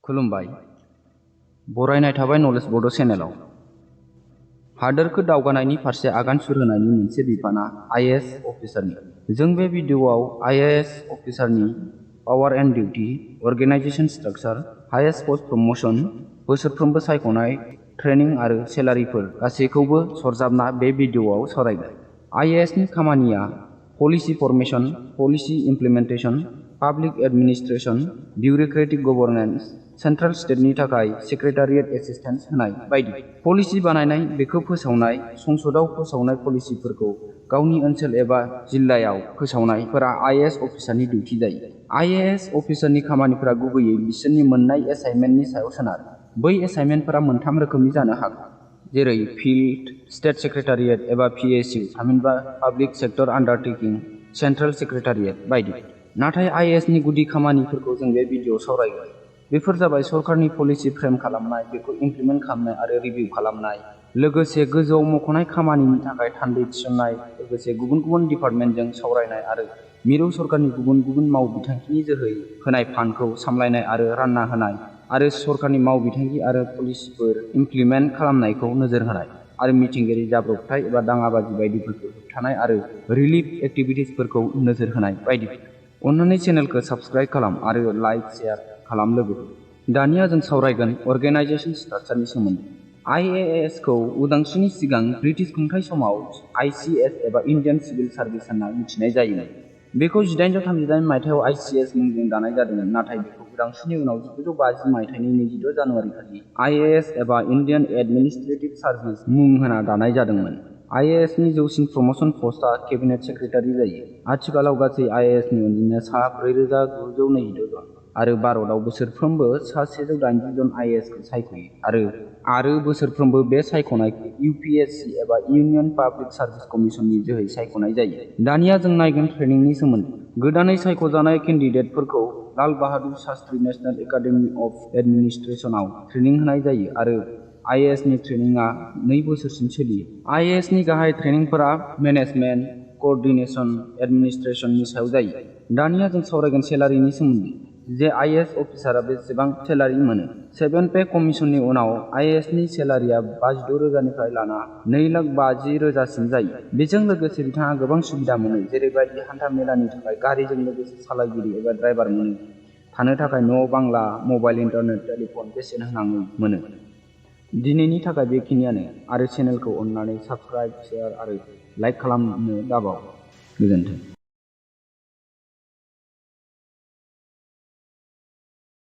खुलुमबाय बरायनाय थाबाय नलेज बड' चेनेलाव। हादोरखौ दावगानायनि फारसे आगान सुरहोनायनि मोनसे बिबाना IAS अफिसारनि। जों बे भिडिअआव IAS अफिसारनि power and duty, organisation structure, highest post promotion, बोसोरफ्रोमबो सायख'नाय, ट्रेनिं आरो सेलारिफोर गासैखौबो सरजाबना बे भिडिअआव सावरायगोन। IAS नि खामानिया policy formation, policy implementation, public administration, bureaucratic governance, central स्टेटनि थाखाय सेक्रेटारियेट एसिस्टेन्स होनाय बायदि। पलिसि बानायनाय, बेखौ फोसावनाय, संसदआव फोसावनाय पलिसिफोरखौ गावनि ओनसोल एबा जिल्लायाव फोसावनायफोरा IAS अफिसारनि डिउटी जायो। IAS अफिसारनि खामानिफोरा गुबैयै बिसोरनि मोन्नाय एसाइनमेन्टनि सायाव सोनारो। बै एसाइनमेन्टफोरा मोनथाम रोखोमनि जानो हागौ, जेरै फिल्ड, स्टेट सेक्रेटारियेट एबा PSU, थामहिनबा पाब्लिक सेक्टर आन्डारटेकिं, सेन्ट्रेल सेक्रेटारियेट बायदि। नाथाय IAS नि गुदि खामानिफोरखौ जों बे भिडिअआव सावरायगोन। बेफोर जाबाय सरकारनि पलिसि फ्रेम खालामनाय, बेखौ इमप्लिमेन्ट खालामनाय आरो रिभिउ खालामनाय, लोगोसे गोजौआव मख'नाय खामानिनि थाखाय थान्दै थिसननाय, लोगोसे गुबुन गुबुन डिपार्टमेन्टजों सावरायनाय आरो मिरु सरकारनि गुबुन गुबुन मावबिथांखिनि जोहै होनाय फान्डखौ सामलायनाय आरो रानना होनाय, आरो सरकारनि मावबिथांखि आरो पलिसिफोर इमप्लिमेन्ट खालामनायखौ नोजोर होनाय, आरो मिथिंगायारि जाब्रबथाय एबा दाङाबाजि बायदिफोरखौ होबथानाय आरो रिलिफ एक्टिभिटिसफोरखौ नोजोर होनाय बायदि। अन्नानै चेनेलखौ साबस्क्राइब खालाम आरो लाइक शेयार खालाम लोगोफोर। दानिया जों सावरायगोन अर्गेनाइजेशन स्ट्राक्चारनि सोमोन्दै। IAS खौ उदांस्रिनि सिगां ब्रिटिश खुंथाय समाव ICS एबा इन्डियान सिभिल सार्भिस होनना मिथिनाय जायोमोन। बेखौ 1838 मायथाइयाव ICS मुंजों दानाय जादोंमोन, नाथाय बेखौ उदांस्रिनि उनाव 1950 मायथाइनि 22 जानुवारि खालि IAS एबा इन्डियान एडमिनिस्ट्रेटिभ सार्भिस मुं होना दानाय जादोंमोन। IAS नि जौसिन प्रमोशन पस्टआ केबिनेट सेक्रेटारि जायो। आथिखालाव गासै IAS नि अनजिमाया सा 4926 जन, आरो भारतआव बोसोरफ्रोमबो सा 180 जन IAS खौ सायख'यो, आरो बोसोरफ्रोमबो बे सायख'नायखौ UPSC एबा इउनियन पाब्लिक सार्भिस कमिशननि जोहै सायख'नाय जायो। दानिया जों नायगोन ट्रेनिंनि सोमोन्दै। गोदानै सायख'जानाय केन्डिडेटफोरखौ Lal Bahadur Shastri national academy of एडमिनिस्ट्रेशनआव ट्रेनिं होनाय जायो, आरो IAS नि ट्रेनिंआ 2 बोसोरसिम सोलियो। IAS नि गाहाय ट्रेनिंफोरा मेनेजमेन्ट, कोअर्डिनेशन, एडमिनिस्ट्रेशननि सायाव जायो। दानिया जों सावरायगोन सेलारिनि सोमोन्दै, जे IAS अफिसारा बेसेबां सेलारि मोनो। 7 पे कमिशननि उनाव IAS नि सेलारिया 56,000 निफ्राय लाना 2,50,000 जायो। बेजों लोगोसे बिथाङा गोबां सुबिदा मोनो, जेरैबायदि हान्था मेलानि थाखाय गारिजों लोगोसे सालायगिरि एबा ड्राइभार मोनो, थानो थाखाय न' बांला, मबाइल, इन्टारनेट, टेलिफन बेसेन होनाङै मोनो। दिनैनि थाखाय बेखिनियानो, आरो चेनेलखौ अन्नानै साबस्क्राइब, शेयार आरो लाइक खालामनो दाबाव। गोजोन्थों।